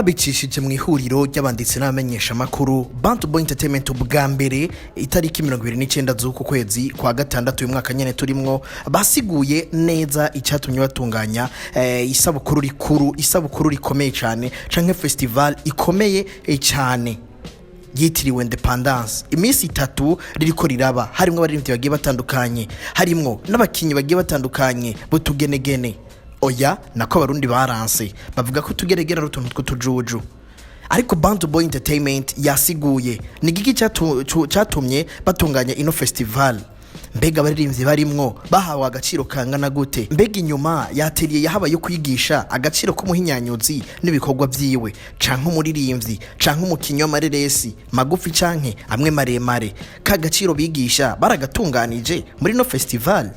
Babicishije mu ihuriro ry'abanditsi n'abamenyeshamakuru Bantu Boy Entertainment, ubwa mbere itariki 29 z'uku kwezi kwa gatandatu uyu mwaka nyene turimwo, basiguye neza icyatumye batunganya isabukuru rikuru, isabukuru rikomeye cyane canke festival ikomeye cyane yitiriwe Independence. Iminsi 3 ririko riraba, harimwo abaririmbyi bagiye batandukanye, harimwo n'abakinyi bagiye batandukanye butugenegene. Oya, nako Abarundi baranse bavuga ko utugeregere ari utuntu tw'utujuju, ariko Bantu Boy Entertainment yasiguye ni giki cyatumye batunganya ino festival. Mbega abaririmbyi barimwo bahawe agaciro kangana gute? Mbega inyuma yateriye yahabaye yo kwigisha agaciro k'umuhinyanyuzi n'ibikorwa vyiwe, canke umuririmbyi, canke umukinyi w'amareresi magufi canke amwe maremare? Ka gaciro bigisha baragatunganije muri ino festival?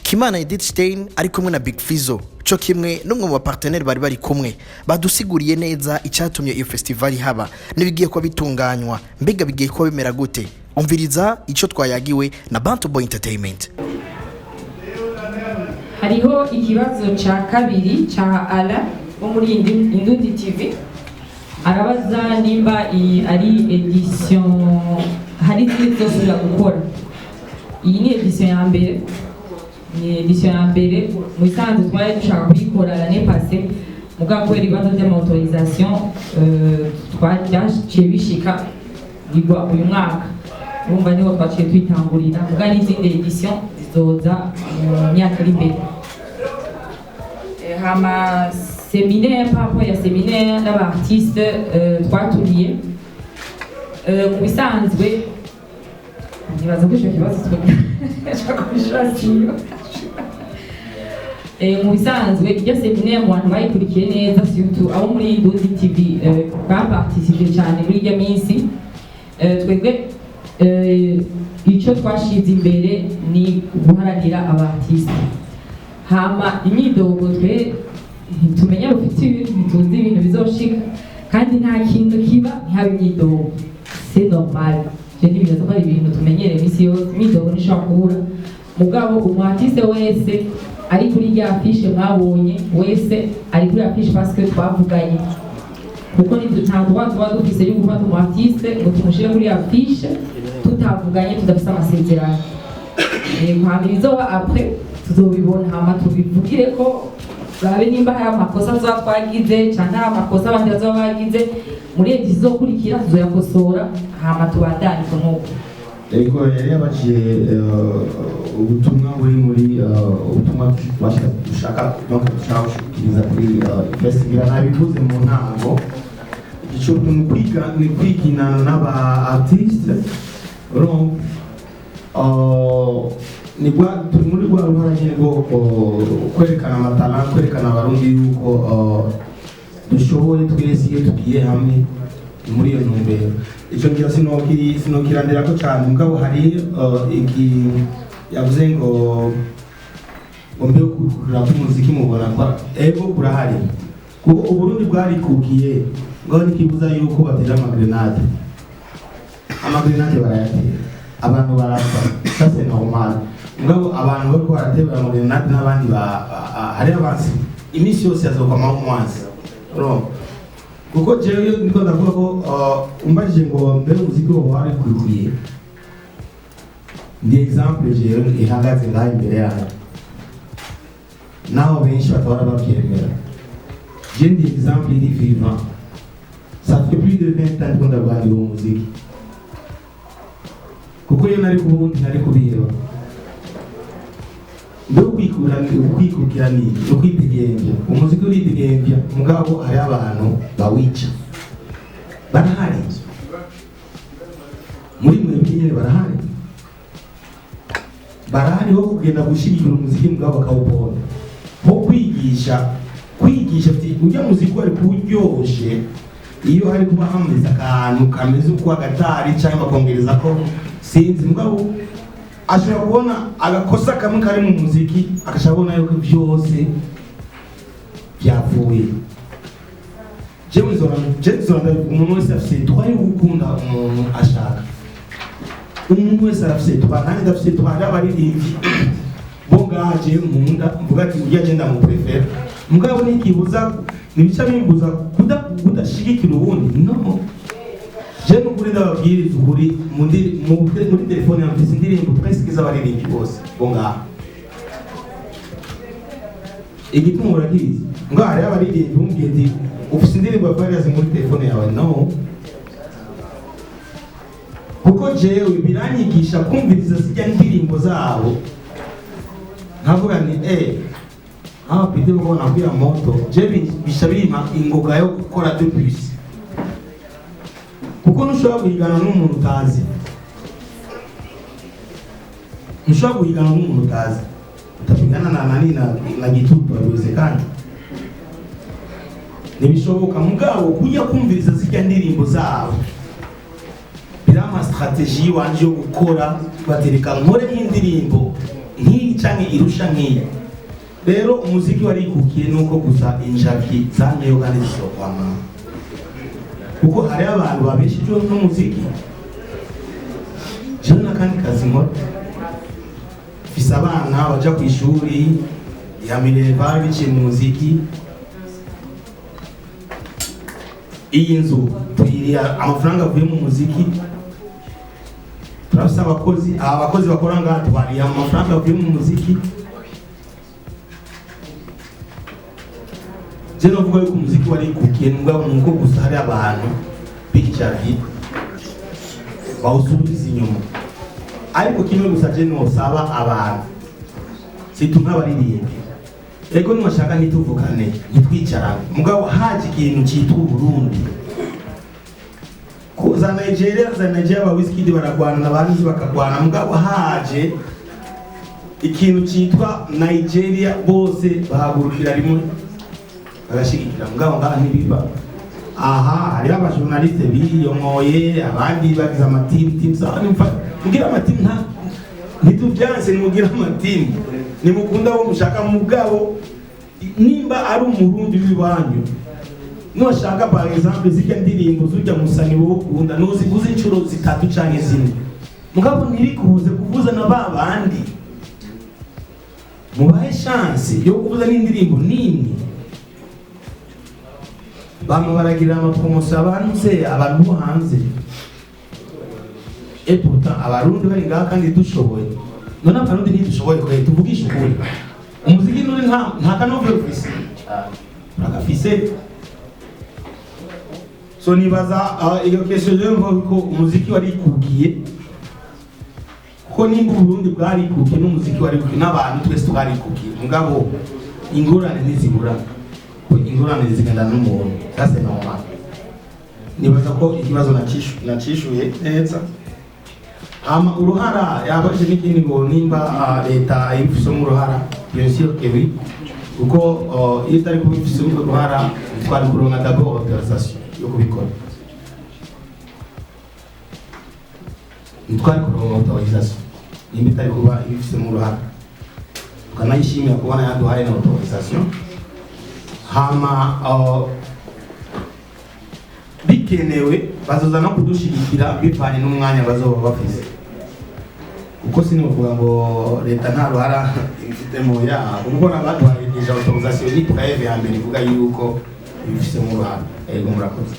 Kimana Edith Stein ari kumwe na Big Fizzo co kimwe n'umwe mu bapartenaires bari bari kumwe, badusiguriye neza icyatumye iyo festival ihaba n'ibigiye kuba bitunganywa. Mbega bigiye kuba bimera gute? Umviriza icyo twayagiwe na Bantu Boy Entertainment. Hariho ikibazo cya kabiri cya Ala wo muri Indundi TV, arabaza nimba iyi ari édition, hari izindi zosubira gukora. Iyi ni édition ya mbere, ni édition ya mbere. Mu bisanzwe twari dushaka kuyikora l'année passée, mugabo kubera ibibazo by'ama-autorisation byaciye bishika bigwa uyu mwaka. Urumva niho twaciye tuyitangurira, muga n'izindi édition zizoza mu myaka iri imbere. Hama séminaire, par rapport ya séminaire n'aba artiste twatumiye, mu bisanzwe nibaza ko ico kibazo twashaka siyo. Mu bisanzwe iryo séminaire, mu bantu bayikurikiye neza, surtout abo muri Indundi TV baparticipé cyane muri iryo minsi, twebwe icyo twashize imbere ni guharanira aba artiste. Hama imyidogo, twe ntitumenya rufite, ntituzi ibintu bizoshika, kandi nta kintu kiba ntihabe imyidogo, c'est normal. Je ntibibaza ko ari ibintu tumenyereye iminsi yose, imyidogo ntishobora kubura. Mugabo umu artiste wese ari kuri rya affiche mwabonye, wese ari kuri affiche parce que twavuganye, kuko nta droit tuba dufise yo gufata umu artiste ngo tumushyire kuri affiche tutavuganye, tudafise amasezerano. Hama ibizoba après tuzobibona, hama tubivugire ko turabe nimba hari amakosa tuzoba twagize canke hari amakosa abandi bazoba bagize. Muri édition izokurikira tuzoyakosora, hama tubandanye nk'uko. Ariko yari yabaciye ubutumwa buri muri ubutumwa dushaka, donc dushaka gushikiriza kuri festival. Nabivuze mu ntango, ico ni kwiga, ni kwiginana n'aba artiste. Urumva, ni rwa turi muri rwa ruhara nyene rwo kwerekana amatara, kwerekana Abarundi yuko dushoboye twese iyo tugiye hamwe. Ni muri iyo ntumbero ico ngira sinokirandirako cane. Mugabo hari iki yavuze ngo mbe kurapa umuziki mubona ko ego kurahari, kuko Uburundi bwarikukiye, ngo ntikibuza yuko batera amagrenade. Amagrenade barayatera, abantu barapfa, ça c'est normal. Mugabo abantu bariko baratera amagrenade n'abandi hari abansi iminsi yose azokwamaho umwansi. Urumva, kuko jewe ndiko ndavuga ko umbajije ngo mbe umuziki wo warikukiye, ndi exemple jewe ihagaze ngaha imbere yanyu, naho benshi batahora bavyemera. Je ndi exemple iri vivant. Ça fait plus de 20 ans ndiko ndarwanira uwo muziki, kuko iyo nari kubundi nari kubiheba. Ndo kwikura, kwikukira ni no kwidegemvya. Umuziki uridegemvya, mugabo hari abantu bawica, barahari muri mwebwe nyene, barahari, barahari ho kugenda gushigikira umuziki, mugabo bakawubona ho kwigisha, kwigisha ati ujya muziki wari kuryoshe iyo hari kuba hameze akantu kameze uko agatari cyangwa bakongereza ko sinzi. Mugabo ashobora kubona agakosa kamwe kari mu muziki, agaca abona yuko byose byapfuye. Jewe nzora, je nzora ndabivuga, umuntu wese afise droit yo gukunda umuntu ashaka. Umuntu wese arafise droit, nanjye ndafise droit. N'abaririmbyi bo ngaha jewe nkunda, mvuga ati ujya je ndamuprefera. Mugabo ntikibuza, ntibica bimbuza kudashigikira ubundi. No je nukuri, ndababwiriza ukuri, muri telefone yanjye mfise indirimbo presque z'abaririmbyi bose bo ngaha. Igituma urakizi, ngaha hariho abaririmbyi bumubwiye ati: "Ufise indirimbo ya Farious muri telefone yawe?" No, kuko jewe biranyigisha kumviriza zijya ndirimbo zabo, nkavuga ni hawa pite bako wanakuya moto. Je bisha bimpa ingoga yo gukora de plus, kuko ntushobora guhigana n'umuntu utazi, ntushobora guhigana n'umuntu utazi. Utapigana na nani, na gitutu, haiwezekani, ntibishoboka. Mugabo kujya kumviriza zijya ndirimbo zabo birampa stratégie wanje yo gukora, batereka nkore nk'indirimbo nk'iyi canke irusha nk'iyi. Rero umuziki warikukiye, nuko gusa injaki zamyeyo kandi zizokwama, kuko hariho abantu babeshejweho n'umuziki. Jewe n'akandi kazi nkora, mfise abana baja ku ishuri ya minerval biciye mu muziki. Iyi nzu tuyiriha amafaranga avuye mu muziki. Turafise abakozi, aba bakozi bakora ngaha tubariha amafaranga avuye mu muziki. Je novuga yuko umuziki warikukiye, mugabo nuko gusa hari abantu b'icavyi bawusubiza inyuma. Ariko kimwe gusa je nosaba abantu, situ nk'abaririmbyi, ego nimwashaka ntituvugane, ntitwicarane, mugabo haje ikintu cyitwa Uburundi ko za Nigeria, za Nigeria ba Wizkid baragwana na banzi bakagwana, mugabo haje ikintu cyitwa Nigeria bose bahagurukira rimwe bagashigikira. Mugabo ngaha ntibiba. Aha hariho abajournaliste biyongoye, abandi bagize amatimu timu. Sawa, mugira amatimu, nta ntituvyanse, nimugira amatimu, nimukunda abo mushaka. Mugabo nimba ari umurundi w'iwanyu, nushaka par exemple zirya ndirimbo zurya musani wowe ukunda, nuzivuze inshuro zitatu canke zine, mugabo ntibikubuze kuvuza na ba bandi. Mubahe chance yo kuvuza n'indirimbo nini. Bamwe baragira amapromotion abantu se abantu bo hanze, et pourtant abarundi bari ngaha kandi dushoboye. None abarundi ntidushoboye kwe? Tuvugishe ukuri, umuziki nuri nta kanovera ufise, uragafise. So nibaza iyo question rero mvuga ko umuziki warikukiye, kuko nimba Uburundi bwarikukiye n'umuziki warikukiye n'abantu twese twarikukiye. Mugabo ingorane ntizibura, ingorane zigenda n'umuntu, ça c'est normal. Nibaza ko ikibazo nacishuye neza. Hama uruhara yabaje n'ikindi ngo nimba leta ibifisemo uruhara. Bien sûr que oui, kuko iyo itari kubifisemo uruhara twari kuronka d'abord autorisation yo kubikora, ntitwari kuronka autorisation nimba itari kuba ibifisemo uruhara. Tukanayishimira kubona yaduhaye na autorisation. Hama bikenewe bazoza no kudushigikira bivanye n'umwanya bazoba bafise, kuko sinovuga ngo leta nta ruhara ibifitemo ya, kuko nabaduhaye deja autorisation ni preuve ya mbere ivuga yuko ibifisemo uruhara. Ego, murakoze.